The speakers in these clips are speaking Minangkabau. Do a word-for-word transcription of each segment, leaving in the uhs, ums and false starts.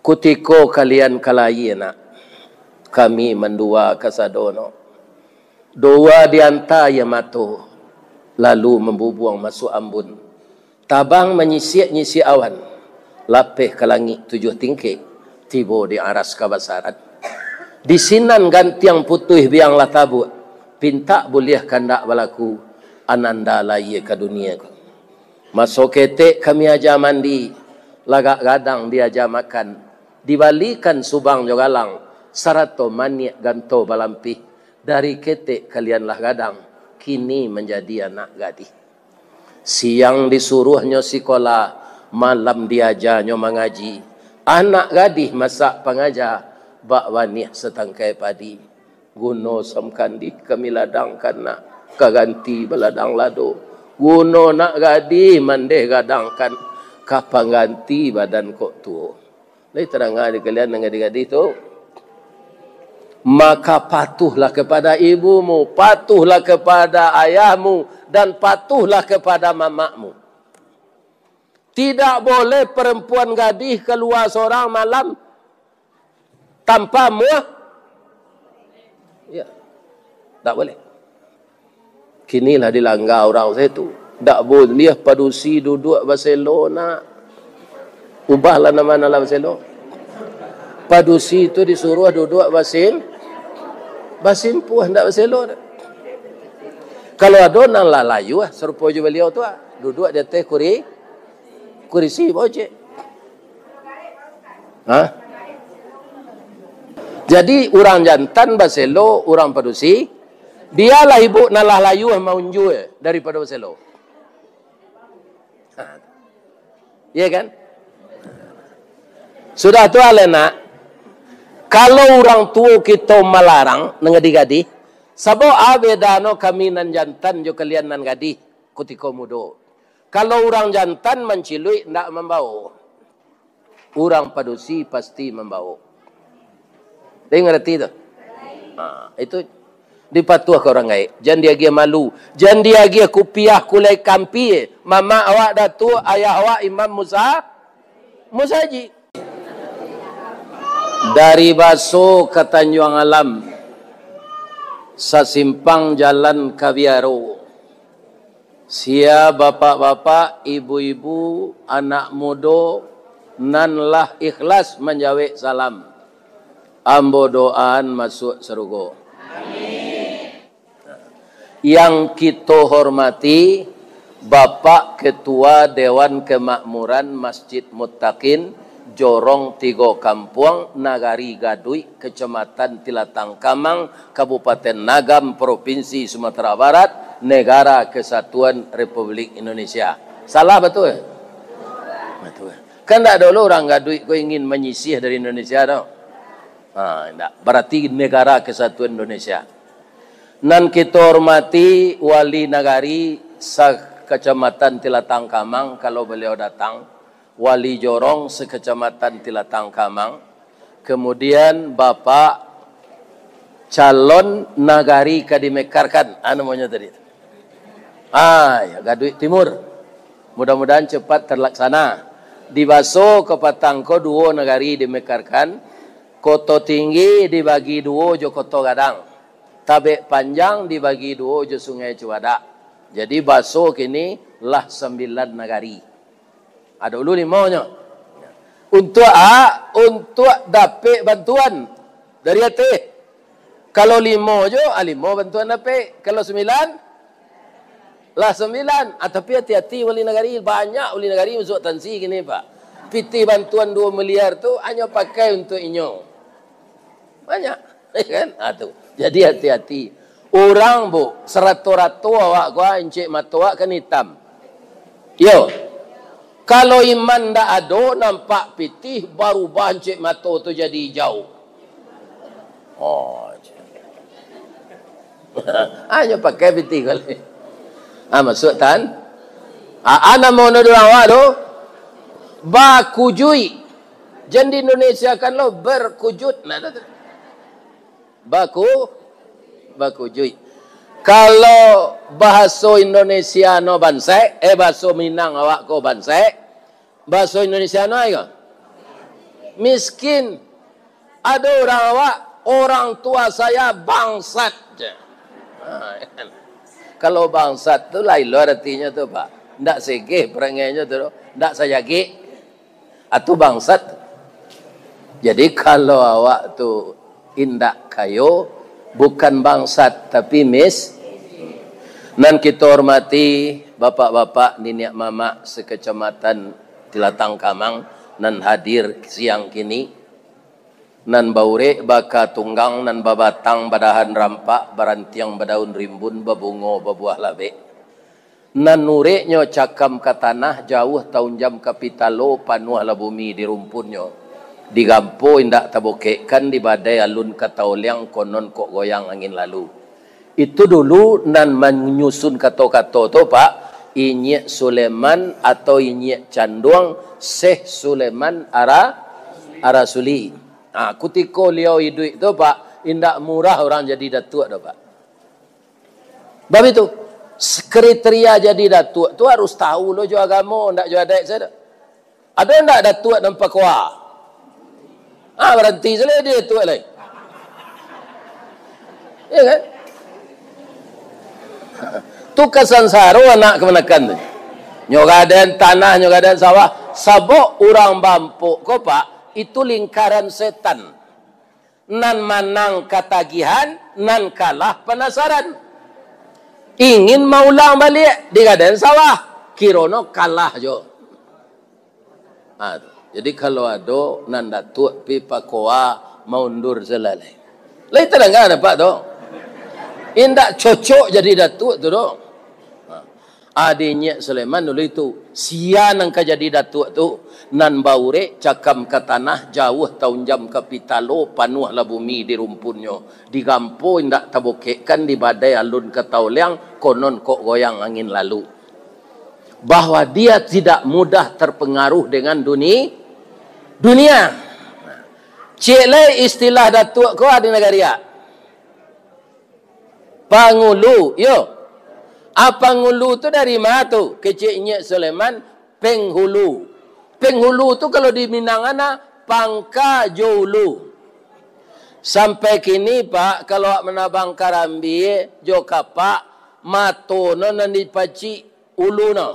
Kutiko kalian ka layie, nak, kami mandua kasadono. Dua di anta aia mato, lalu mambubuang masuak ambun. Tabang manyisiak-nyisiak awan, lapeh ka langik tujuah tingkek, tibo di aras kabasaran. Di sinan gantiang putuih biang lah tabuak, pintak buliah kandak balaku, ananda layie ka dunie ko. Maso ketek kami aja mandi, lagak gadang diaja makan, dibalikan subang jo galang, sarato maniak ganto balampih. Dari ketek kalian lah gadang, kini manjadi anak gadih. Siang disuruahnyo sikola, malam diajanyo mangaji. Anak gadih masak pangaja, bak waniah satangkai padi. Guno samkandih kami ladangkan nak, ka ganti baladang lado. Guno nak gadih mandeh gadangkan, ka pangganti badan kok tuo. Lai tadanga di kalian nan gadih-gadih tu? Maka patuhlah kepada ibumu, patuhlah kepada ayahmu, dan patuhlah kepada mamakmu. Tidak boleh perempuan gadih kalua sorang malam tanpa muah. Ya. Tak boleh. Kini lah dilanggar urang se tu. Dak buliah padusi duduak baselo, nak. Ubahlah nama nan lah baselo. Padusi tu disuruah duduak basim-, basimpuah, ndak baselo dak. Kalau ado nan lah layuah sarupo jo baliau tu, ah, duduak di ateh kuri-, kurisi bocek. Ha? Jadi, urang jantan baselo, urang padusi, bialah ibu nan lah layuah maunjua daripado baselo. Ha. Iya kan? Sudah tu, aleh nak, kalau urang tuo kito malarang nan gadih-gadih, sabab a bedano kami nan jantan jo kalian nan gadih kutiko mudo? Kalau urang jantan manciluik, ndak mambaok. Urang padusi pasti mambaok. Dek ngarati tu? Ha, itu dipatuah ka urang gaek. Jan diagiah malu. Jan diagiah kupiah kulai kampie. Mamak awak Datuak, ayah awak Imam Musa, Musajik. Dari Baso ka Tanjuang Alam, sasimpang jalan ka Biaro. Sia bapak-bapak, ibu-ibu, anak mudo nan lah ikhlas manjawek salam, ambo doaan masuak sarugo. Yang kito hormati Bapak Ketua Dewan Kemakmuran Masjid Muttaqin, Jorong Tigo Kampuang, Nagari Gaduik, Kecamatan Tilatang Kamang, Kabupaten Agam, Provinsi Sumatera Barat, Negara Kesatuan Republik Indonesia. Salah batua? Batua. Kan ndak ado lo urang Gaduik ko ingin manyisih dari Indonesia tu. Ha, indak. Berarti Negara Kesatuan Indonesia. Nan kito hormati Wali Nagari sa-Kecamatan Tilatang Kamang, kalau beliau datang, Wali Jorong se-Kecamatan Tilatang Kamang, kemudian Bapak calon nagari ka dimekarkan, anu namonyo tadi. Ah, ya, Gaduik Timur. Mudah-mudahan cepat terlaksana. Di Baso ka patang ko duo nagari dimekarkan, Koto Tinggi dibagi duo jo Koto Gadang. Tabek Panjang dibagi duo jo Sungai Cubadak. Jadi, Baso kini lah sambilan nagari. Ado dulu limonyo. Untuak a, untuak dapek bantuan dari ateh. Kalau limo jo, ah, limo bantuan dapek. Kalau sambilan, lah sambilan. Ah, tapi hati-hati, wali nagari, banyak wali nagari masuak tansi kini, Pak. Pitih bantuan duo miliar tu hanyo pakai untuak inyo. Banyak, ya kan? Ah, tu. Jadi hati-hati. Urang, Bu, sarato-rato awak ko, encek mato awak kan itam. Yo. Kalau iman ndak ado, nampak pitih, barubah encek mato tu jadi ijau. Oh. Hanyo pakai pitih kali. Ah, masuak tan. Ah, ah, namo no urang awak tu? Bakujuik. Jan di Indonesia kan lo berkujut. Nah, tu, tu. Baku, bakujuik. Kalau bahaso Indonesia no bansek, eh, bahaso Minang awak ko bansek, bahaso Indonesia no apo ko? miskin. Ado urang awak, "Orang tua saya bangsat," je. Ha, kan? Kalau bangsat tu lain lo aratinyo tu, Pak. Ndak segeh perangainyo tu, ndak sajagek. Atau bangsat. Jadi, kalau awak tu indak kayo, bukan bangsat, tapi mis-, nan kito hormati bapak-bapak, niniak mamak sekecamatan Tilatang Kamang nan hadir siang kini, nan baurek baka tunggang, nan babatang badahan rampak, barantiang badaun rimbun, babungo babuah labek. Nan ureknyo cakam ka tanah, jauah taunjam ka pitalo, panuahlah bumi di rumpunnyo. Digampo indak tabokekkan, dibadai alun ka taoliang, konon kok goyang angin lalu. Itu dulu nan manyusun kato-kato tu, Pak, Inyiak Suleman atau Inyiak Canduang, Syekh Suleman Ara-, Arasuli. Ha, kutiko liau iduik tu, Pak, indak murah urang jadi datuak tu, Pak. Bab itu, kriteria jadi datuak tu harus tahu lo jo agamo, ndak jo adaik sajo. Ado ndak datuak nan pakoa? Ah, baranti sajo di datuak lai. Ya kan? Tu ka sansaro anak kamanakan tu. Nyo gadaian tanah, nyo gadaian sawah. Sabab urang bampuk ko, Pak, itu lingkaran setan. Nan manang katagihan, nan kalah panasaran. Ingin maulang baliak, digadaian sawah, kironyo kalah jo. Ha, tu. Jadi, kalau ado nan datuak pi pakoa, maundur salalai. Lai tadanga dapek tu. Indak cocok jadi datuak tu doh. Ha. Adi Inyiak Sulaiman dulu itu, sia nan ka jadi datuak tu, nan baurek cakam ka tanah, jauah taunjam ka pitalo, panuahlah bumi di rumpunnyo, digampo indak tabokekkan, dibadai alun ka taoliang, konon kok goyang angin lalu. Bahwa dia tidak mudah terpengaruh dengan duni-, dunia. Ciek lai istilah datuak ko di nagari a. Pangulu, yo. A, pangulu tu dari ma tu? Kecek Inyiak Sulaiman, penghulu. Penghulu tu kalau di Minang ana, pangka jo ulu. Sampai kini, Pak, kalau awak manabang karambia jo kapak, mato no nan dipacik, ulu no.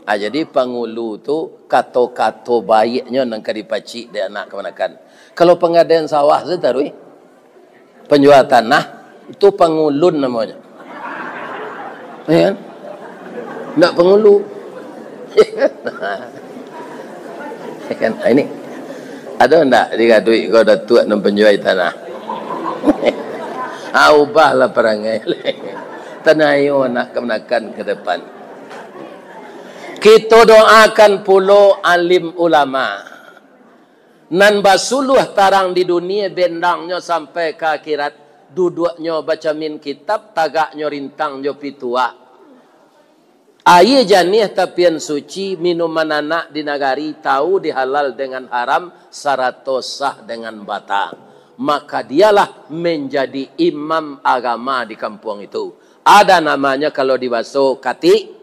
Ah, jadi pangulu tu kato-kato baiaknyo nan ka dipacik dek anak kamanakan. Kalau panggadaian sawah tu taruih, panjua tanah, tu pangulun namonyo. Ya kan? Ndak pangulu. Ya kan? Ah, ini. Ado ndak digaduik ko datuak nan panjuai tanah? Ah, ubahlah parangai. Tanayo anak kamanakan ka depan. Kito doakan pulo alim ulama. Nan basuluah tarang di dunia, bendangnyo sampai ka akhirat, duduaknyo bacamin kitab, tagaknyo rintang jo pituah. Aia janiah tapian suci, minuman anak di nagari, tahu di halal dengan haram, sarato sah dengan bata. Maka dialah menjadi imam agama di kampuang itu. Ada namanya kalau di baso katik,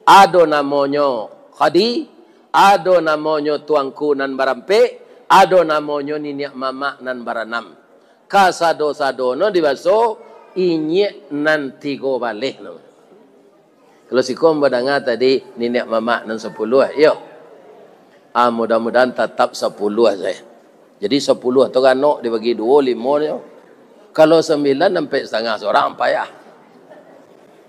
ado namonyo kadi, ado namonyo tuangku nan barampek, ado namonyo niniak mamak nan baranam. Kasado-sadonyo di baso inyiak nan tigo baleh no. Kalau siko ambo danga tadi, niniak mamak nan sapuluah, iyo. Ah, mudah-mudahan tatap sapuluah sajo. Jadi, sapuluah tu ganok dibagi duo, limo nyo. Kalau sambilan, ampek satangah surang, payah.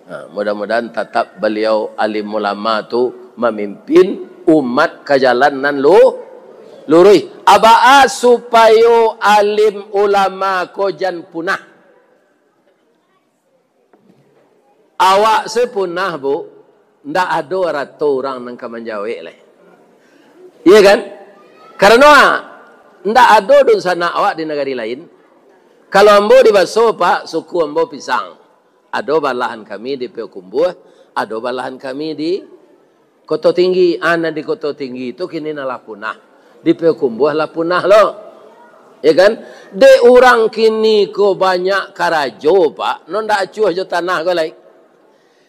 Ha, mudah-mudahan tatap baliau alim ulama tu mamimpin umat ka jalan nan lu-, luruih. Abaa supayo alim ulama ko jan punah. Awak se punah, Bu, ndak ado arato urang nan ka manjawek lai. Iya kan? Karano, ndak ado dunsanak awak di nagari lain. Kalau ambo di Baso, Pak, suku ambo Pisang. Ado balahan kami di Payakumbuah, ado balahan kami di Koto Tinggi. Ah, nan di Koto Tinggi tu kini nan lah punah. Di Payakumbuah lah punah lo. Ya kan? Dek urang kini ko banyak karajo, Pak. No ndak acuah jo tanah ko lai.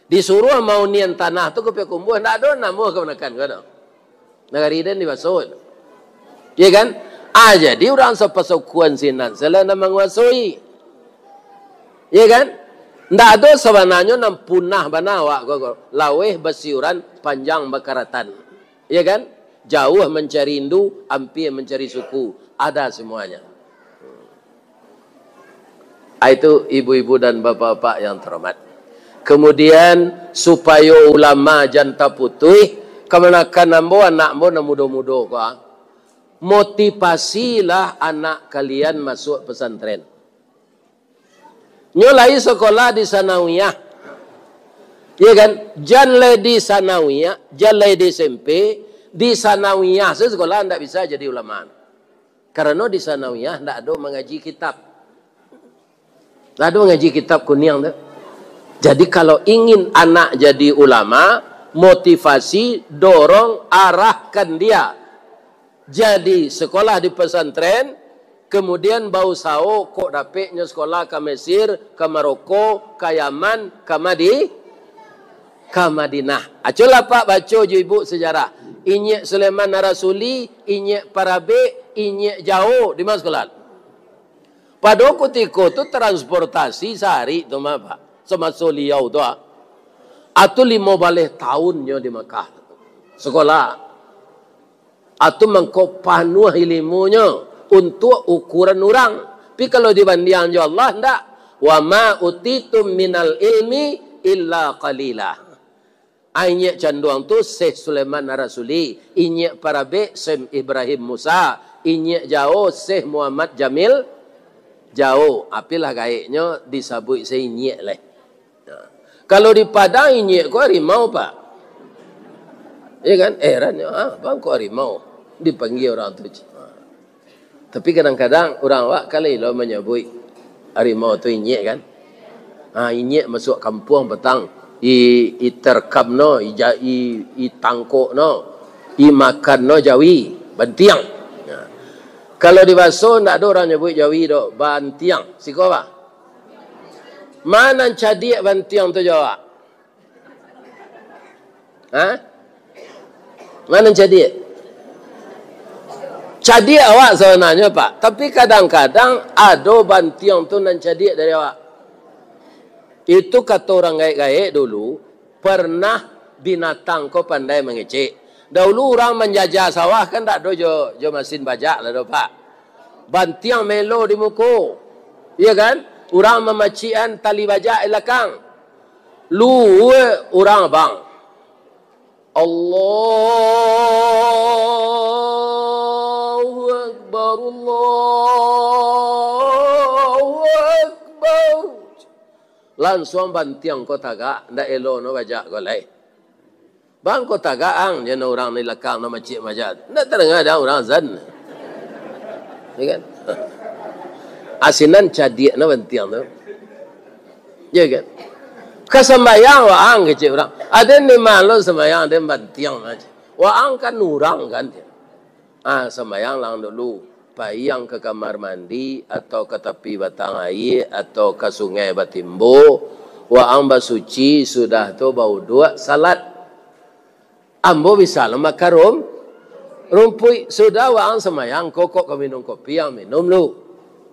Disuruah maunian tanah tu ka Payakumbuah, ndak ado namuah kamanakan ko do. Nagari den di Baso. Iya kan? Ah, jadi urang sapasukuan sinan salah nan manguasoi. Iya kan? Ndak ado sabananyo nan punah bana awak ko, ko. Laweh basiuran, panjang bakaratan. Iya kan? Jauh mancari indu, ampia mancari suku. Ada semuanya. Ah, itu ibu-ibu dan bapak-bapak yang terhormat. Kemudian, supayo ulama jan taputuih, kamanakan ambo, anak ambo nan mudo-mudo ko, ah. Motivasilah anak kalian masuk pesantren. Nyo lai sekolah di sanawiyah. Iya kan? Jan lai di sanawiyah, jan lai di S M P, di sanawiyah se sekolah ndak bisa jadi ulama. Karano di sanawiyah ndak ado mangaji kitab. Ndak ado mangaji kitab kuniang tu. Jadi kalau ingin anak jadi ulama, motivasi, dorong, arahkan dia. Jadi sekolah di pesantren, kemudian bausaho kok dapeknyo sekolah ka Mesir, ka Maroko, ka Yaman, ka Madi-, ka Madinah. Aculah Pak baco jo ibu sejarah. Inyiak Sulaiman Ar-Rasuli, Inyiak Parabek, Inyiak Jao, di ma sekolah? Pado kutiko tu transportasi sahari tu mah, Pak. Samaso liau tu, ah. Atu limo baleh taun nyo di Makkah. Sekolah. Atu mangko panuah ilimunyo untuak ukuran urang. Tapi kalau dibandiang jo Allah, ndak. "Wa ma utitum minal ilmi illa qalila." Inyiak Canduang tu Syekh Sulaiman Ar-Rasuli, Inyiak Parabek Syekh Ibrahim Musa, Inyiak Jao Syekh Muhammad Jamil Jao. Apilah gaeknyo disabuik se inyiak lai. Nah, kalau di Padang inyiak ko harimau, Pak. Ya kan? Heran nyo, ah, bang ko harimau dipanggia urang tu. Ah. Tapi kadang-kadang urang awak kan lai lo manyabuik harimau tu inyiak kan. Ha, inyiak masuak kampuang patang, i, i terkam no, i, ja-, i, i tangkok no, i makan no jawi, bantiang. Ha. Kalau di baso ndak ado urang nyabuik jawi doh, bantiang. Siko bah. Ma nan cadiak bantiang tu jo awak? Ha? Ma nan cadiak? Cadiak awak sabananyo, Pak. Tapi kadang-kadang ado bantiang tu nan cadiak dari awak. Itu kato urang gaek-gaek dulu, pernah binatang ko pandai mangecek. Dahulu urang manjajah sawah kan ndak ado jo, jo masin bajak lah doh, Pak. Bantiang melo di muko. Iya kan? Urang mamacikan tali bajak di lakang. Luweh urang abang. Allahu Akbar, Allahu Akbar. Lansuang bantiang ko tagak, ndak elo no bajak ko lai. Bang ko tagak ang, jan urang di lakang no maciak bajak. Ndak tadanga dek ang urang azan. Ya kan? Asinan cadiak no bantiang tu. Ya kan? Ka sambayang waang, kecek urang. Aden di ma lo sambayang, aden bantiang aja. Waang kan urang kan. Ah, sambayang lang dulu. Pai ang ka kamar mandi, atau ka tapi batang aia, atau ka sungai batimbo. Waang basuci, sudah tu bauduak, salat. Ambo bisa lo makan rum-, rumpuik. Sudah waang sambayang, kokok ka minum kopi, ang minum lu.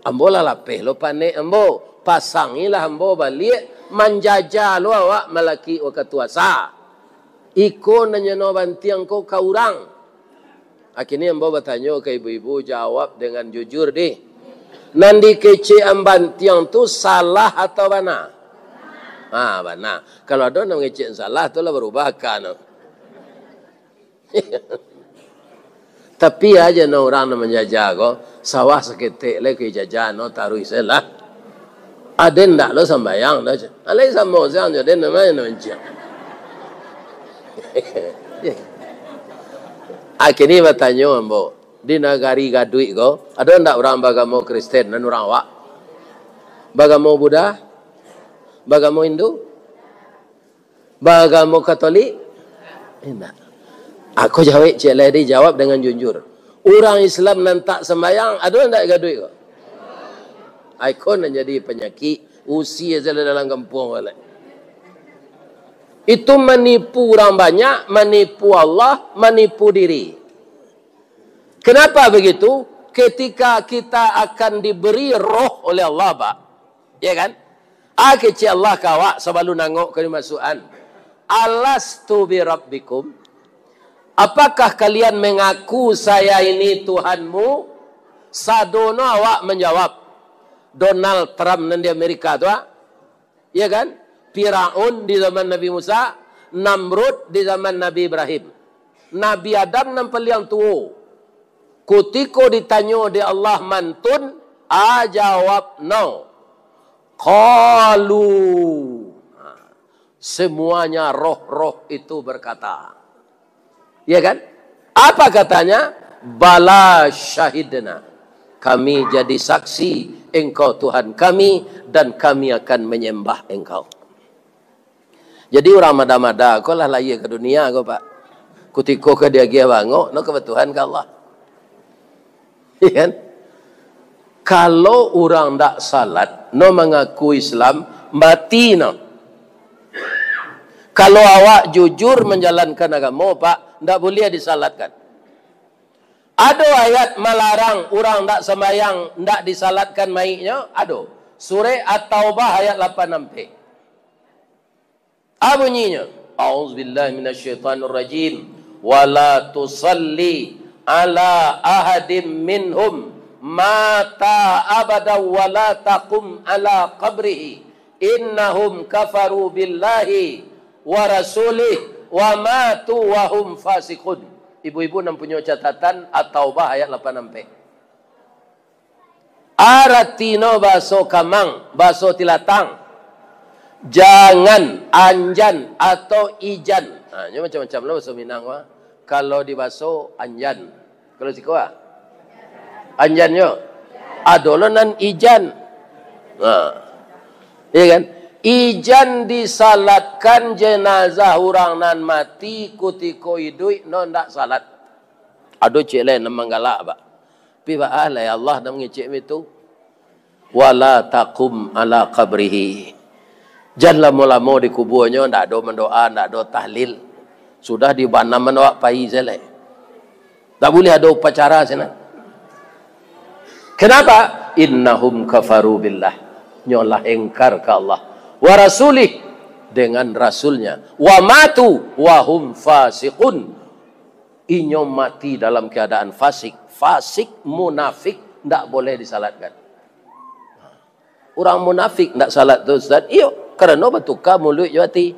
Ambo lah lapeh lo panek ambo. Pasangilah ambo baliak, manjajah lo awak malaki wakatu asa. Iko nan nyano bantiang ko ka urang. Akhirnyo ambo batanyo ka ibu-ibu, jawab dengan jujur dih. Nan dikecekan bantiang tu salah atau bana? Ha, bana. Kalau ado nan mangecek salah, tu lah barubah aka no. Tapi aja no urang nan manjajah ko, sawah saketek lai ka dijajah no, taruih se lah. Aden ndak lo sambayang doh, ceh. Alai samo siang jo den, namo nan manciang. Akhirnyo batanyo ambo, di nagari gaduik ko, ado ndak urang bagamo Kristen nan urang awak? Bagamo Buddha? Bagamo Hindu? Bagamo Katolik? Indak. Ako jawek ciek lai, dijawab dengan jujur. Urang Islam nan tak sambayang, ado ndak gaduik ko? Ai ko nan jadi panyakik, usia sajo dalam kampuang ko lai. Itu manipu urang banyak, manipu Allah, manipu diri. Kenapa begitu? Ketika kita akan diberi roh oleh Allah, Pak. Ya kan? Ah, kecek Allah ka awak sabalun nangok ka dimasukan. "Alastu bi rabbikum?" Apakah kalian mengaku saya ini Tuhanmu? Sadono awak menjawab. Donald Trump nan di Amerika tu, ah. Ya kan? Firaun di zaman Nabi Musa, Namrud di zaman Nabi Ibrahim. Nabi Adam nan paliang tuo. Kutiko ditanyo dek Allah mantun, a jawab no. Qalu. Semuanya roh-roh itu berkata. Ya kan? Apa katanya? "Bala syahidna." Kami jadi saksi Engkau Tuhan kami dan kami akan menyembah Engkau. Jadi urang mada-mada ko lah lahia ka dunia ko, Pak. Kutiko ka diagiah bangok, no ka batuhan ka Allah. Ya kan? Kalau urang ndak salat, no mangaku Islam, mati no. Kalau awak jujur manjalankan agamo, Pak, ndak buliah disalatkan. Ado ayat malarang urang ndak sambayang, ndak disalatkan mayiknyo? Ado. Surek At-Taubah ayat lapan ampek. A bunyinyo, "A'udzubillahi minasyaitonirrajim. Wala tusalli ala ahadim minhum mata abada wala taqum ala qabrihi. Innahum kafaru billahi wa rasulih wa matu wa hum fasiqun." Ibu-ibu nan punyo catatan, At-Taubah ayat lapan ampek. Aratino bahaso kamang, bahaso tilatang, jangan, anjan, atau ijan. Ha, nyo macam-macam lah bahaso Minang, wah. Kalau di bahaso anjan, kalau siko, ah? Anjan nyo. Ado lo nan ijan. Ha. Iya kan? Ijan disalatkan jenazah urang nan mati kutiko iduik, no ndak salat. Ado ciek lai nan manggalak, Pak. Tapi baa lai Allah nan mangecek baitu. "Wala taqum ala qabrihi." Jan lamo-lamo di kubuanyo, ndak ado mandoa, ndak ado tahlil. Sudah dibanaman awak pai sajo lai. Ndak buliah ado upacara sinan. Kenapa? "Innahum kafaru billah." Nyo lah engkar ka Allah. "Wa rasulih." Dengan rasulnya. "Wa matu wa hum fasiqun." Inyo mati dalam keadaan fasik. Fasik, munafik, ndak boleh disalatkan. Urang munafik ndak salat tu, Ustaz? Iyo, karano batuka muluik jo ati.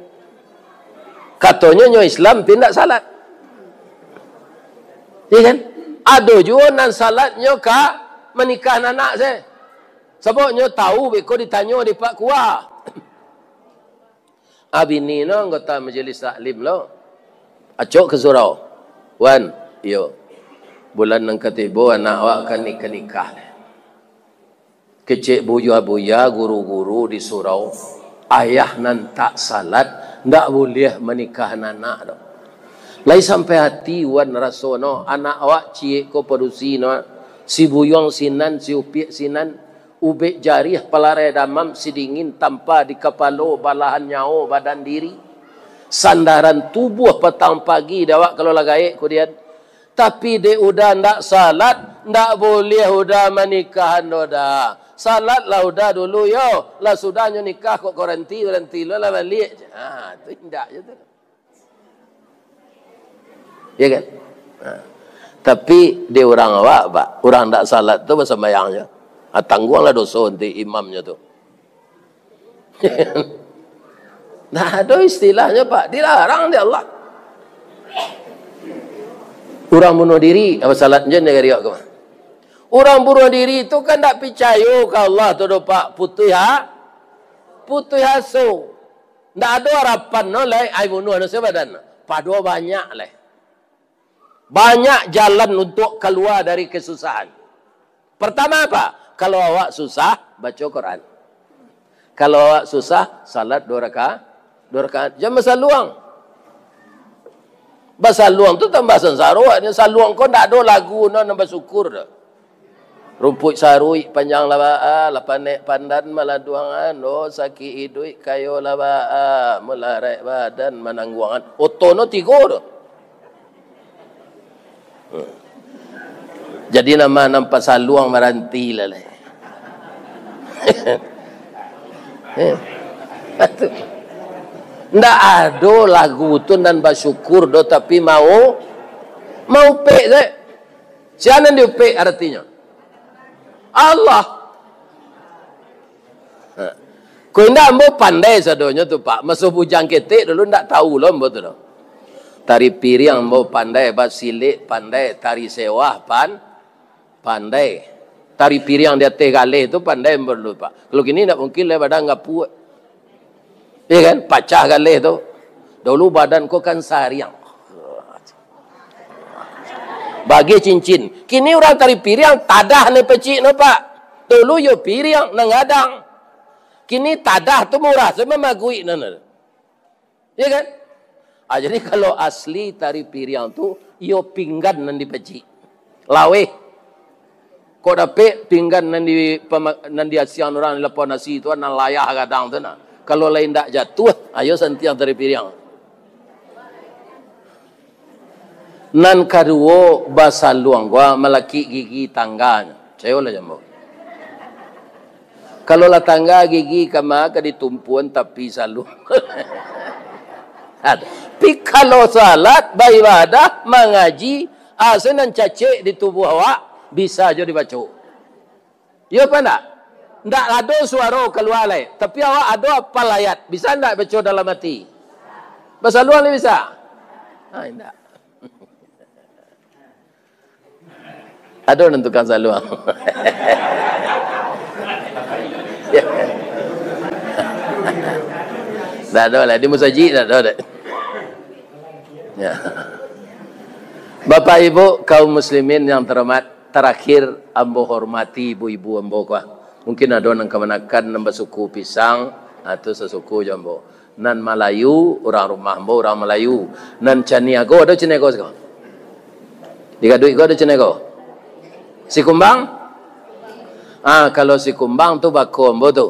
Katonyo nyo Islam, tapi ndak salat. Iya kan? Ado juo nan salatnyo ka manikah anak se. Sabab nyo tahu beko ditanyo di Pak Kua. A bini no anggota majelis taklim lo. Acok ka surau. "Wan, iyo. Bulan nan ka tibo anak awak kan nikah-nikah." Kecek buya-buya, guru-guru di surau, ayah nan tak salat, ndak buliah manikahan anak do. Lai sampai ati Wan raso no, anak awak ciek ko padusi no, si buyuang sinan, si upiak sinan, ubek jariah palarai damam, si dingin tampa di kapalo, balahan nyawo badan diri. Sandaran tubuah patang pagi dek awak kalau lah gaek ko dian. Tapi dek Uda ndak salat, ndak buliah Uda manikahan Uda. Salatlah Uda dulu yo. Lah sudah nyo nikah kok karanti, karanti lo lah baliak. Ha, tu indak je tu. Ya kan? Ha. Tapi di urang awak, Pak, urang ndak salat tu basambayang je. Ha, tangguanglah doso nanti imamnyo tu. Nah, ado istilahnyo, Pak, dilarang dek Allah. Urang bunuh diri, apa salat je negeri awak ke? Urang bunuh diri tu kan ndak picayo ka Allah tu do, Pak, putuih ha-, putuih aso. Ndak ado harapan no lai, ai bunuah no sabadan. Pado banyak lai. Banyak jalan untuk kalua dari kesusahan. Pertama apa? Kalau awak susah, baco Quran. Kalau awak susah, salat dua rakaat. Dua rakaat. Jan basaluang. Basaluang tu tambah sansaro. Saluang ko ndak ado lagu no nan basyukur do. Rumpuik saruik panjang lah baa, lah panek pandan maladuangan, oh, sakik iduik kayo lah baa, malaraik badan manangguangan. Oto no tigo tu. Hmm. Jadi nama nan pasaluang baranti lah lai. Ndak ado lagu tu nan basyukur doh, tapi mau, maupek se. Sia nan diupek aratinyo? Allah. Ha. Ko indak ambo pandai sadonyo tu, Pak. Maso bujang ketek dulu ndak tahu lo ambo tu doh. Tari piriang ambo pandai, basilek pandai, tari sewah pan-, pandai. Tari piriang di ateh galeh tu pandai ambo dulu, Pak. Kalau kini ndak mungkin lai, badan gapuak. Iya kan? Pacah galeh tu. Dulu badan ko kan sariang. Bagai cincin. Kini urang tari piriang, tadah nan pacik no, Pak. Dulu yo piriang nan gadang. Kini tadah tu murah, sama maguik nan. Iya kan? Ah, jadi kalau asli tari piriang tu, yo pinggan nan dipacik. Laweh. Kok dapek pinggan nan di pama-, nan diasiang urang di lapau nasi tu, nan layah gadang tu nah. Kalau lai indak jatuah, ayo santiang tari piriang. Nan kaduo, basaluang ko malakik gigi tangganyo. Cayolah jambo. Kalau lah tangga gigi kama ka ditumpuan tapi saluang. Ado. Tapi kalau salat, baibadah, mangaji, asa nan cacek di tubuah awak, bisa jo dibaco. Iyo apa ndak? Ndak ado suaro kalua lai, tapi awak ado apal ayat, bisa ndak baco dalam ati? Basaluang lai bisa? Ha, indak. Ado nan tukang saluang? Ndak ado lah, di musajik ndak ado dek. Ya. Bapak Ibu kaum muslimin yang terhormat, terakhir ambo hormati ibu-ibu ambo ko. Mungkin ado nan kamanakan, nan basuku pisang, ha, tu sasuku jo ambo. Nan Malayu, urang rumah ambo urang Malayu. Nan Caniago, ado Caniago siko? Di Gaduik ko ado Caniago? Sikumbang? Ah, kalau Sikumbang tu bako ambo tu.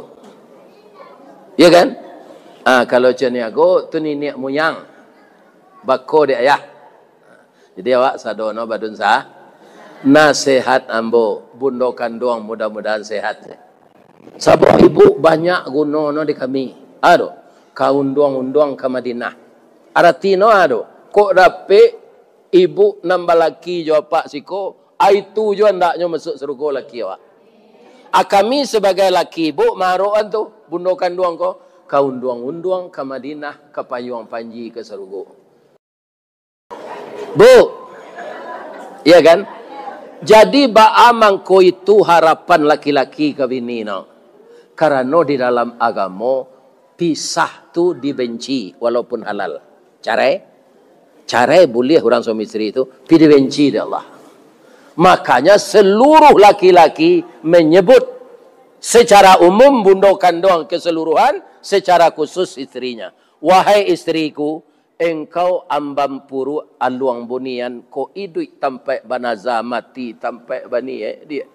Iya kan? Ah, kalau Caniago tu niniak muyang. Bako dek ayah. Jadi awak sadono badunsa. Nasehat ambo, bundo kanduang mudah-mudahan sehat. Sabab ibu banyak guno no di kami. Ado, ka unduang-unduang ka Madinah. Arati no ado, kok dapek ibu nan balaki jo apak siko, ai tu jo andaknyo masuak sarugo laki awak. A kami sabagai laki ibu maharokan tu, bundo kanduang ko, ka unduang-unduang ka Madinah, ka payuang panji ka sarugo. Bu. Iya kan? Jadi, baa mangko itu harapan laki-laki ka bini no? Karano di dalam agamo, pisah tu dibenci, walaupun halal. Carai? Carai buliah urang suami isteri tu, tapi dibenci dek Allah. Makanya, seluruh laki-laki menyebut secara umum bundo kanduang keseluruhan, secara khusus istrinya. Wahai istriku, engkau amban puruak aluang bunian, kok iduik tampaik banaza, mati tampaik baniaik, diak.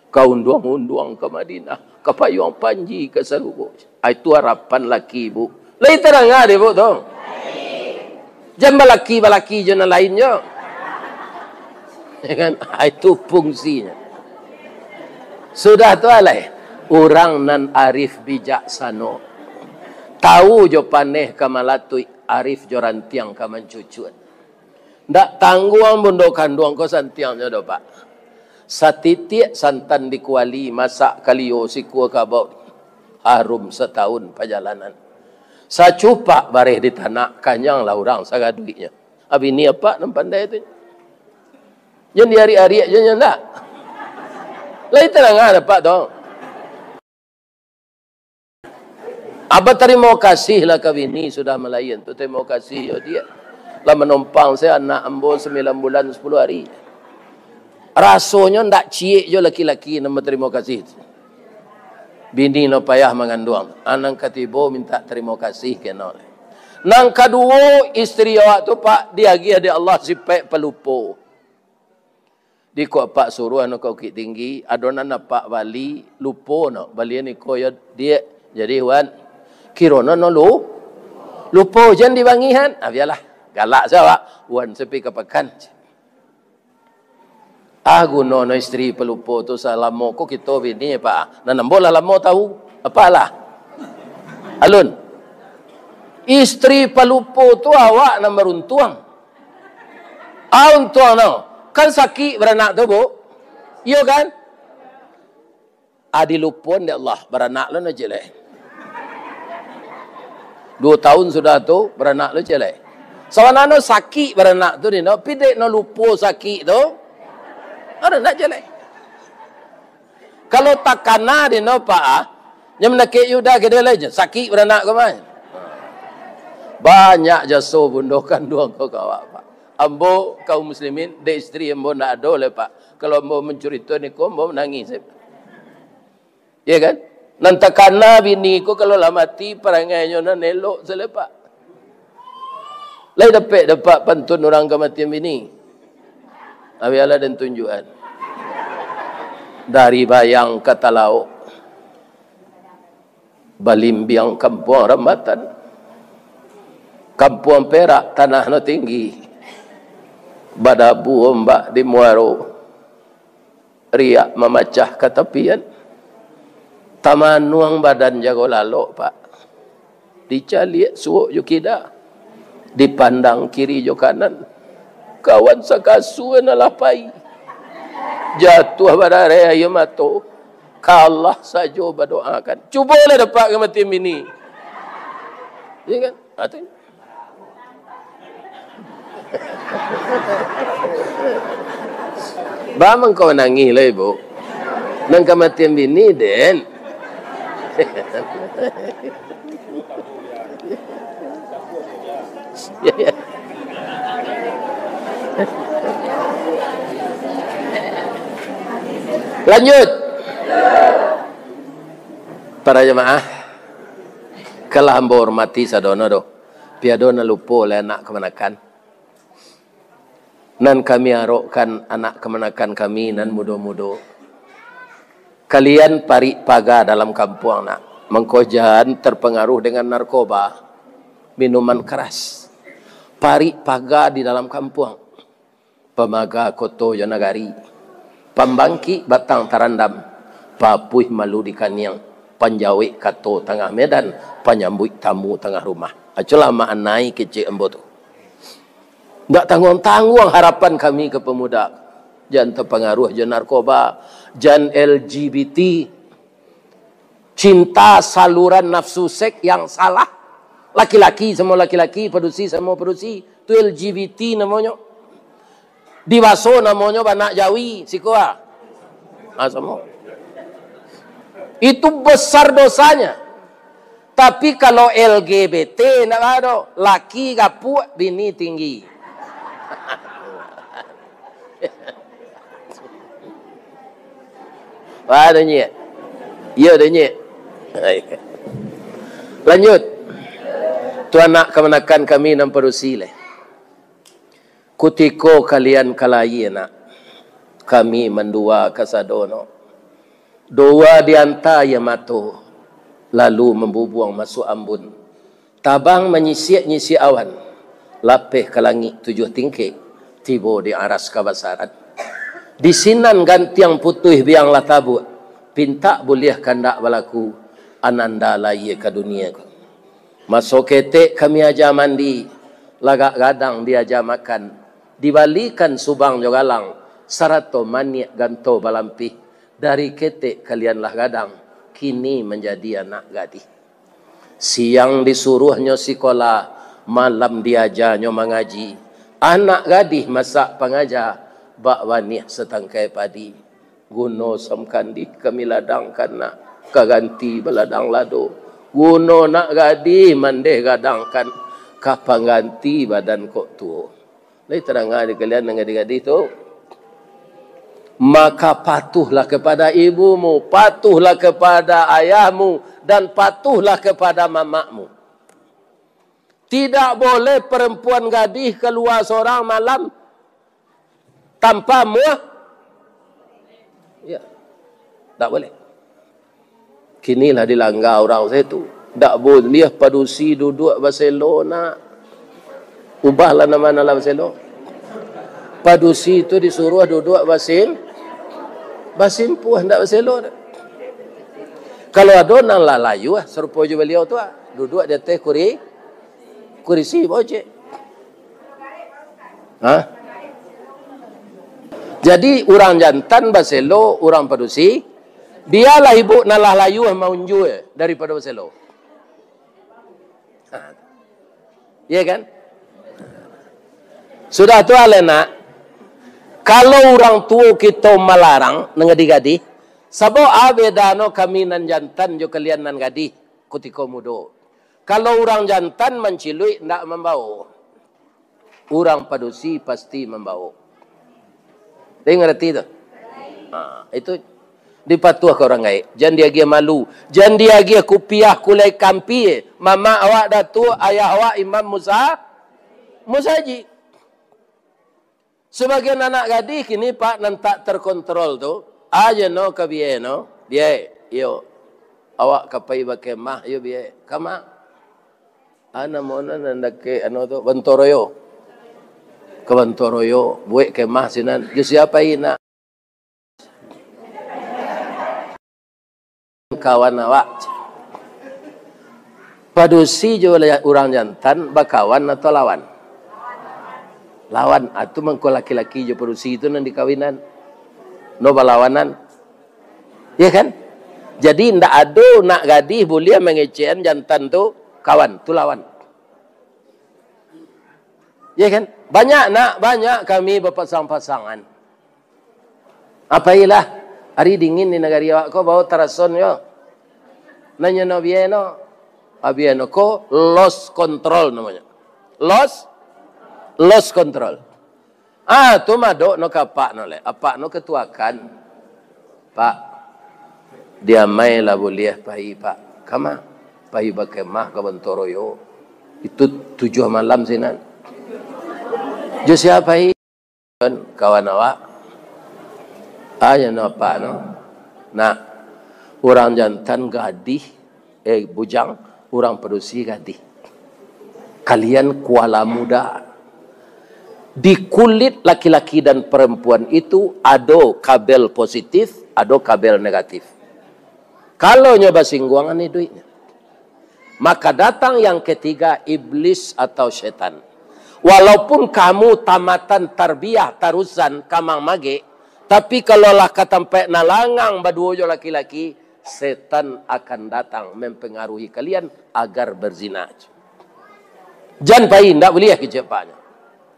Ka unduang-unduang ka Madinah, ka payuang panji ka sarugo. Ah, itu harapan laki ibu. Lai tadanga dek ibu tu? Jan balaki-balaki jo nan lain jo. Ya kan? Ah, itu fungsinya. Sudah tu alai, urang nan arif bijaksano, tahu jo paneh ka malatuik, arif jo rantiang ka mancucuak. Ndak tangguang bundo kanduang ko santiangnyo doh, Pak. Satitiak santan di kuali, masak kalio sikua kabau, harum satahun pajalanan. Sacupak bareh di tanak, kanyanglah urang sagaduiknyo. Abini apak nan pandai tu. Jan diariak-ariak jo nyo ndak. Lai tadanga dek apak tu. Apak tarimo kasih lah ka bini sudah malaian tu, tarimo kasih yo diak. Lah manompang se anak ambo sambilan bulan sapuluah ari. Rasonyo ndak ciek jo laki-laki nan batarimo kasih tu. Bini no payah manganduang, anak katibo mintak tarimo kasih keno. Nan kaduo, isteri awak tu, Pak, diagiah dek Allah sipaik palupo. Di ko apak suruah no ka Bukittinggi, ado nan apak bali, lupo no, balian iko yo, diak, jadi wan, kiro no, no lu-, lupo, jan dibangihan, ah, bialah, galak se awak, wan se pi ka pakan. Ah, guno no istri palupo tu, salamo ko kito bini, Pak. Nan ambo lah lamo tahu. Apalah? Alun. Istri palupo tu awak nan baruntuang. Ah, untuang no. Kan sakik baranak tu, Bu? Iyo kan? Ah, dilupon dek Allah, baranak lo no ciek lai. Duo tahun sudah tu, baranak lo ciek lai. Sabananyo sakik baranak tu, dino, tapi dek no lupo sakik tu, baranak ciek lai. Kalau takana, dino, Pak, ah, nyo mandakek Yuda kede lai, sakik baranak ko mah. Banyak jaso bundo kanduang ko ka awak, Pak. Ambo, kaum muslimin, dek istri ambo ndak ado lai, Pak. Kalau ambo mancurito niko, ambo manangih. Iya kan? Nan takana bini ko kalau lah mati, parangainyo nan elok salepak. Lai dapek-dapek pantun urang kamatian bini? Abialah den tunjuakan. Dari Bayang ka Talaok, balimbiang kampuang Rambatan, kampuang Perak tanah no tinggi, badabu ombak di muaro, riak mamacah ka tapian. Tamanuang badan jago lalok, Pak. Dicaliak suok jo kida, dipandang kiri jo kanan. Kawan sakasua nan lah pai, jatuah badareh aia mato, ka Allah sajo badoakan. Cubolah dapek kamatian bini. Iya kan? Atu. Ba mangko nangih lah, Ibu. Nan kamatian bini, den. Lanjut. Para jamaah, kalah ambo hormati sadono doh. Piado nan lupo oleh anak kamanakan. Nan kami arokkan anak kamanakan kami nan mudo-mudo. Kalian parik paga dalam kampuang nak. Mangko jan terpengaruh dengan narkoba, minuman keras. Parik paga di dalam kampuang. Pamaga koto jo nagari, pambangkik batang tarandam, papuih malu di kaniang, panjawek kato tangah medan, panyambuik tamu tangah rumah. Aculah maknai kecek ambo tu. Ndak tangguang-tangguang harapan kami ka pemuda. Jan tapangaruah jo narkoba, jan L G B T, cinta saluran nafsu seks yang salah. Laki-laki samo laki-laki, padusi samo padusi, tu L G B T namonyo. Di baso namonyo banak jawi, siko ah. Ah, samo. Itu besar dosanya. Tapi kalau L G B T ndak ado, laki gapuak, bini tinggi. Wah, dah nyek. Iyo, dah nyek. Lanjut. Tu anak kamanakan kami nan padusi leh. Kutiko kalian ka lahia nak, kami mandua kasadono. Dua dianta aia mato, lalu mambubuang masuak ambun. Tabang manyisiak-nyisiak awan, lapeh ka langik tujuah tingkek, tibo di aras kabasaran. Di sinan gantiang putuih biang lah tabuak, pintak buliah kandak balaku, ananda lahia ka dunia ko. Maso ketek kami aja mandi, lagak gadang diaja makan, dibalikan subang jo galang, sarato maniak ganto balampih. Dari ketek kalian lah gadang, kini manjadi anak gadih. Siang disuruahnyo sikola, malam diajanyo mangaji. Anak gadih masak pangaja, bak waniah satangkai padi. Guno samkandih kami ladangkan nak, ka ganti baladang lado. Guno nak gadih mandeh gadangkan, ka pangganti badan kok tuo. Lai tadanga di kalian nan gadih-gadih tu? Maka patuhlah kepada ibumu, patuhlah kepada ayahmu, dan patuhlah kepada mamakmu. Tidak boleh perempuan gadih keluar seorang malam tanpa muah. Ya. Tak boleh. Kini lah dilanggar urang se tu. Ndak buliah padusi duduak baselo nak. Ubahlah nama nan lah baselo. Padusi tu disuruah duduak basim-, basimpuah, ndak baselo doh. Kalau ado nan lah layuah, sarupo jo baliau tu ah, duduak di ateh kuri-, kurisi, bocek. Ha? Jadi, urang jantan baselo, urang padusi, bialah ibu nan lah layuah maunjua daripado baselo. Ha. Iya kan? Sudah tu, alai nak, kalau urang tuo kito malarang nan gadih-gadih, sabab a bedano kami nan jantan jo kalian nan gadih kutiko mudo. Kalau urang jantan manciluik, ndak mambaok. Urang padusi pasti mambaok. Dek ngarati tu? Ha, itu dipatuah ka urang gaek. Jan diagiah malu. Jan diagiah kupiah kulai kampia. Mamak awak datuak, ayah awak imam musa-, musajik. Sabagian anak gadih kini, Pak, nan tak terkontrol tu, aja no ka biai no, biai, iyo. Awak ka pai bakemah, iyo biai. Kama? Ah, namo nan, nan dakek, anu tu, Bantoroyo. Ka Bantoroyo, buek kemah sinan. Jo sia pai nak? Kawan awak. Padusi jo la-, urang jantan bakawan atau lawan? Lawan. Ah, tu mangko laki-laki jo padusi tu nan dikawinan. No balawanan. Ya kan? Jadi, ndak ado nak gadih buliah mangecekan jantan tu kawan, tu lawan. Ya kan? Banyak nak, banyak kami bapasang-pasangan. Apailah, ari dingin di nagari awak ko, bao tarason yo. Nanyo no biai no. Ah, biai no ko lost control namonyo. Lost, lost control. Ah, tu madok no ka apak no leh. Apak no katuakan. Pak, diamai lah buliah pai, Pak. Kama? Pai bakemah ka Bantoroyo. Itu tujuah malam sinan. Jo sia pai? Kawan awak. Ah, jan apak no. Nak, urang jantan gadih, eh, bujang, urang padusi gadih. Kalian kuala muda. Di kulit laki-laki dan perempuan itu ado kabel positif, ado kabel negatif. Kalau nyo basingguangan iduiknyo, maka datang yang ketiga, iblis atau setan. Walaupun kamu tamatan tarbiyah, tarusan, kamang magek, tapi kalau lah ka tampek nan langang baduo jo laki-laki, setan akan datang mempengaruhi kalian agar berzina. Jan pai, ndak buliah kecek apaknyo.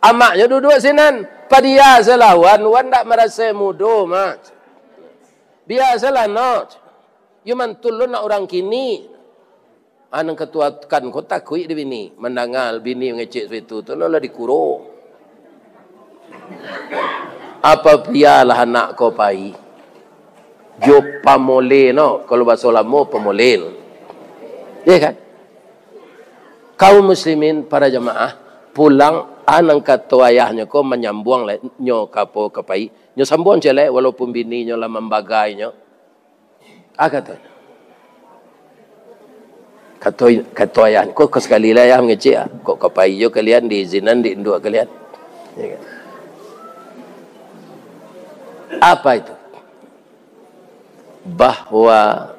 Amaknyo duduak sinan, padia salah wan, wan ndak marasa mudo mah. Biasalah, no. Yo mantul lo nak urang kini. Ah, nan katuakan ko takuik di bini. Mandanga bini mangecek suatu tu, lo lah dikuro. Apa pialah anak ko pai? Jo pamoleh no, kalau baso lamo pamoleh. Ya kan? Kaum muslimin, para jamaah, pulang, ah, nan kato ayahnyo ko manyambuang lai, nyo ka apo ka pai, nyo sambuang ciek lai, walaupun bininyo lah mambagainyo. Ah, kato. Kato, kato ayahnyo, ko, ko sakali lai ayah mangecek, ah. Kok ka pai jo kalian, diizinan dek induak kalian. Ya kan? Apa itu? Bahwa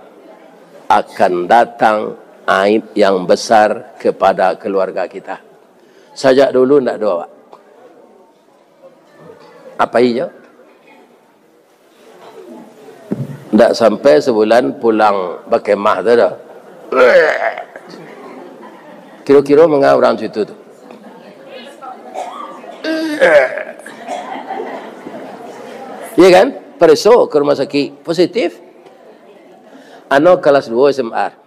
akan datang aib yang besar kepada keluarga kita. Sajak dulu ndak ado awak. Apai jo? Ndak sampai sabulan pulang bakemah tu dah. Kiro-kiro manga urang situ tu. Iya kan? Pareso ka rumah sakik, positif. Ano kalas duo S M R.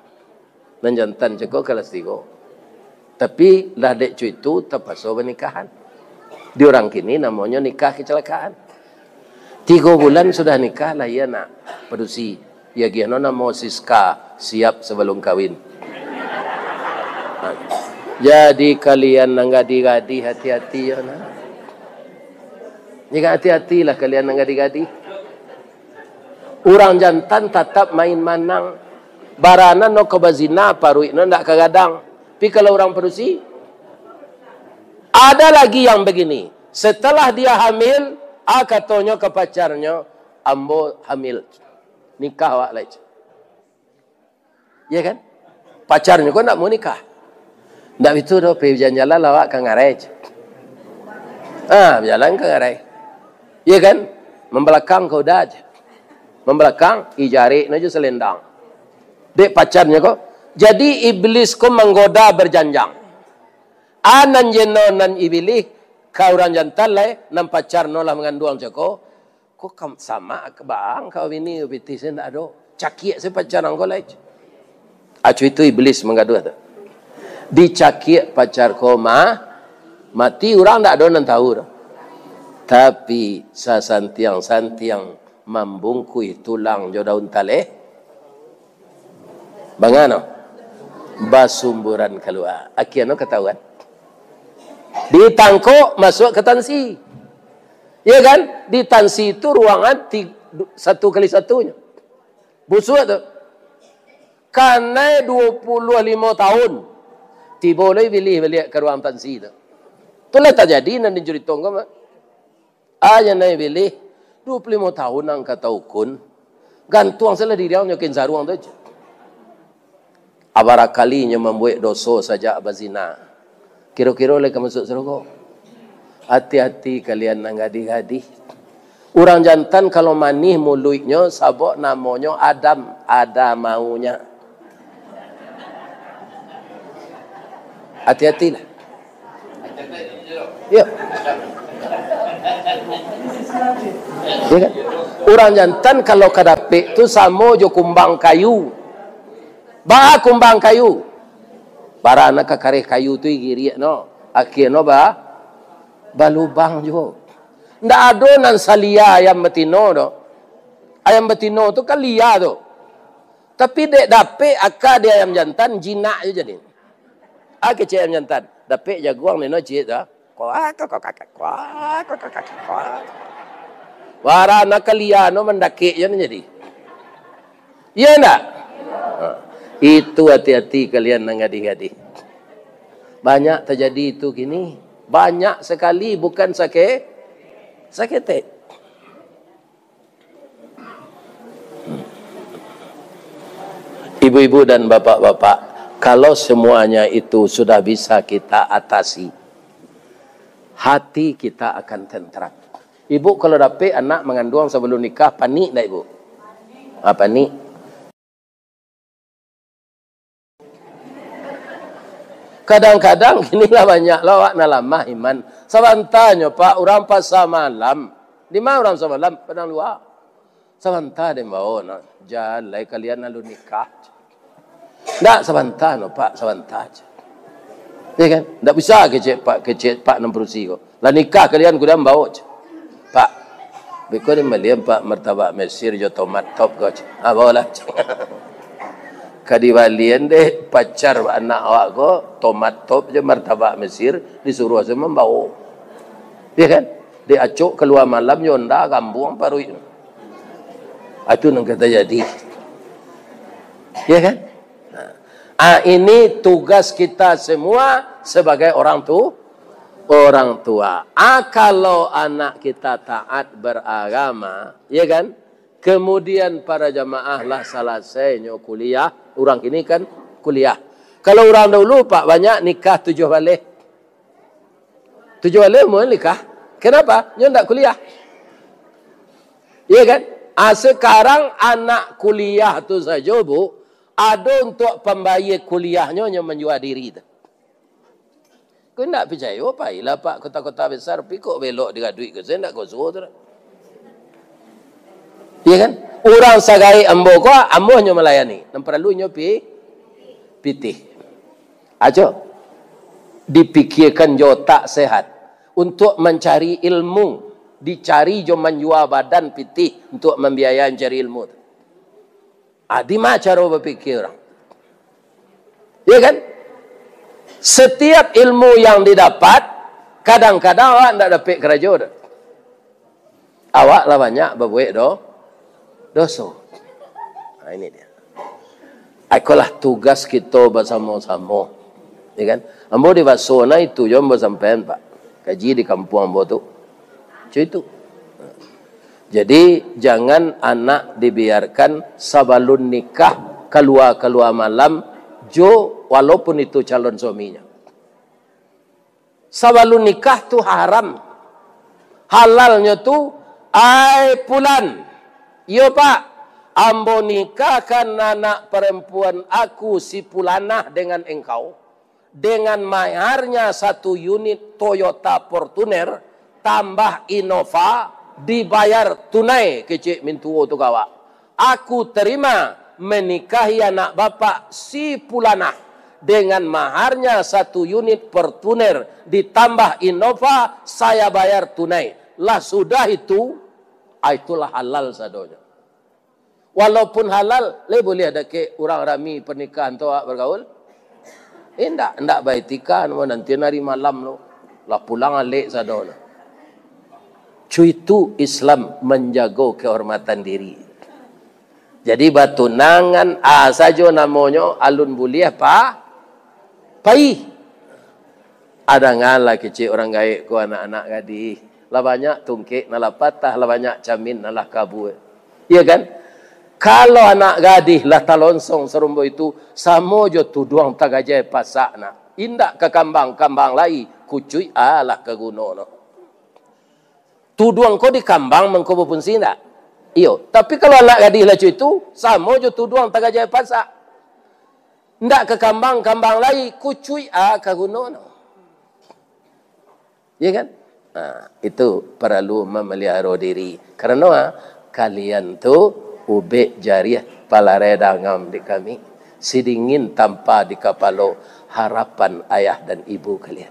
Nan jantan cako kalas tigo. Tapi lah dek co itu tapaso banikahan. Di urang kini namonyo nikah kecelakaan. Tigo bulan sudah nikah, lahia anak padusi. Diagiahno namo Siska, siap sabalum kawin. Jadi kalian nan gadih-gadih, hati-hati yo nah. Jadi hati-hatilah kalian nan gadih-gadih. Urang jantan tatap main manang. Baranan no ka bazina, paruik no ndak ka gadang. Tapi kalau urang padusi, ada lagi yang begini. Setelah dia hamil, ah, katonyo ka pacarnyo, "Ambo hamil. Nikah awak lai." Ya kan? Pacarnyo ko ndak mau nikah. "Ndak bitu doh, pai bajalan-jalan lah awak ka ngarai." Ah, bajalan ka ngarai. Ya kan? Mambalakang ka uda aja. Mambalakang, ijarik no jo salendang. Dek pacarnyo ko. Jadi, iblis ko manggoda berjanjang. Ah, nan jeno nan ibilih, ka urang jantan lai, nan pacar no lah manganduang cako, ko kam-, sama ka baang ka bini pitih se ndak ado. Cakiak se pacar angko lai. Acu itu iblis manggaduah tu. Dicakiak pacar ko ma-, mati, urang ndak ado nan tahu tu. Tapi sasantiang-santiang mambungkuih tulang jo daun taleh, Bangano? Basumburan kalua. Akhirnyo katahuan. Ditangkok, masuak ka tansi. Ya kan? Di tansi tu ruangan ti-, du-, satu kali satunyo. Busuak tu. Kanai duo puluah limo tahun. Tibo lai bilih baliak ka ruang tansi tu. Tu lah tajadi nan dicarito ko mah. Aja nai bilih, duo puluah limo tahun ang ka taukun, gantuang salah diri ang nyo kain saruang tu aja. Abarakali nyo mambuek doso sajak bazina. Kiro-kiro lai ka masuak sarugo? Ati-ati kalian nan gadih-gadih. Urang jantan kalau manih muluiknyo, sabab namonyo Adam, ada maunya. Ati-atilah. Ya. Ya kan? Urang jantan kalau ka dapek tu samo jo kumbang kayu. Ba kumbang kayu. Bara nan ka kareh kayu tu igiriak no. Akhirnyo ba, balubang juo. Ndak ado nan salia ayam batino doh. Ayam batino tu kan lia tu. Tapi dek dapek aka di ayam jantan, jinak jo jadi. Ah, kecek ayam jantan. Dapek jaguang nino ciek tu. Kuak, kuak, kuak, kuak, kuak, kuak, kuak, kuak. Bara nan ka lia no mandakek jo nan jadi. Iya ndak? Ha. Itu ati-ati kalian nan gadih-gadih. Banyak tajadi itu kini. Banyak sakali, bukan sake-, saketek. Ibu-ibu dan bapak-bapak, kalau semuanya itu sudah bisa kita atasi, hati kita akan tentram. Ibu kalau dapek anak manganduang sabalum nikah, panik ndak ibu? Ah, panik. Kadang-kadang kini lah banyak lah awak nan lamah iman. Sabantanyo, Pak, urang pasa malam. Di ma urang pasa malam? Padang Luak. Sabanta den bao, nah. Jan lai kalian alun nikah. Ndak, sabanta no, Pak, sabanta. Ya kan? Ndak bisa kecek Pak, kecek Pak nan padusi ko. Lah nikah kalian, kudian bao. Pak, beko den balian, Pak, martabak Mesir jo tomat top ko. Ah, baolah. Ka dibalian deh pacar anak awak ko, tomat top jo martabak Mesir, disuruah se mambao. Ya kan? Diacok kalua malam jo onda, kambuang paruik. Ah, itu nan ka tajadi. Ya kan? Nah. Ah, ini tugas kita semua sebagai orang tu, orang tua. Ah, kalau anak kita taat beragama, ya kan? Kemudian para jamaah lah salasainyo kuliah, urang kini kan kuliah. Kalau urang dahulu, Pak, banyak nikah tujuah baleh. Tujuah baleh umua nikah. Kenapa? Nyo ndak kuliah. Iya kan? Ah, sekarang anak kuliah tu sajo, Bu, ado untuak pambayia kuliahnyo, nyo manjua diri tu. Ko ndak picayo, pailah, Pak, kota-kota besar, tapi kok belok di Gaduik ko, sajo ndak ko suo tu dah. Iya kan? Urang sagaek ambo ko, ambo hanyo malayani. Nan paralu inyo pi-, pitih. Ajo, dipikirkan jo otak sehat. Untuk mancari ilmu, dicari jo manjua badan pitih untuk mambiayai mancari ilmu tu. Ah, di ma caro bapikir urang? Ya kan? Setiap ilmu yang didapat, kadang-kadang awak ndak dapek karajo doh. Awak lah banyak babuek do-, doso. Nah, ini dia. Ikolah tugas kito basamo-samo. Ya kan? Ambo di baso na itu jo ambo sampaian, Pak. Kaji di kampuang ambo tu. Cuy tu. Jadi, jangan anak dibiarkan sabalun nikah kalua-kalua malam jo, walaupun itu calon suaminya. Sabalun nikah tu haram. Halalnyo tu, "Ai Pulan, iyo Pak, ambo nikahkan anak parampuan aku si Pulanah dengan engkau, dengan maharnya satu unit Toyota Fortuner, tambah Innova, dibayar tunai," kecek mintuo tu ka awak. "Aku terima menikahi anak bapak si Pulanah dengan maharnya satu unit Fortuner ditambah Innova, saya bayar tunai." Lah sudah itu, ah, itulah halal sadonyo. Walaupun halal, lai buliah dakek urang rami pernikahan tu awak bagaul? Indak, indak baetika, nanti hari malam tu. Lah pulang alek sadonyo. Cuy tu Islam manjago kehormatan diri. Jadi, batunangan, ah, sajo namonyo, alun buliah pa-, pai. Adangalah kecek urang gaek ko anak-anak gadih. Lah banyak tungkek nan lah patah, lah banyak camin nan lah kabua. Iya kan? Kalau anak gadih lah talonsong sarumbo itu, samo jo tuduang tagajai pasak nak. Indak ka kambang, kambang lai, kucuik alah ka guno no. Tuduang ko di kambang mangko bafungsi ndak? Iyo. Tapi kalau anak gadih lah cuy tu, samo jo tuduang tagajai pasak. Ndak ka kambang, kambang lai, kucuik a ka guno no. Ya kan? Nah, itu paralu mamaliharo diri. Karano, ah, kalian tu ubek jariah palarai dangam di kami. Sidingin tampa di kapalo harapan ayah dan ibu kalian.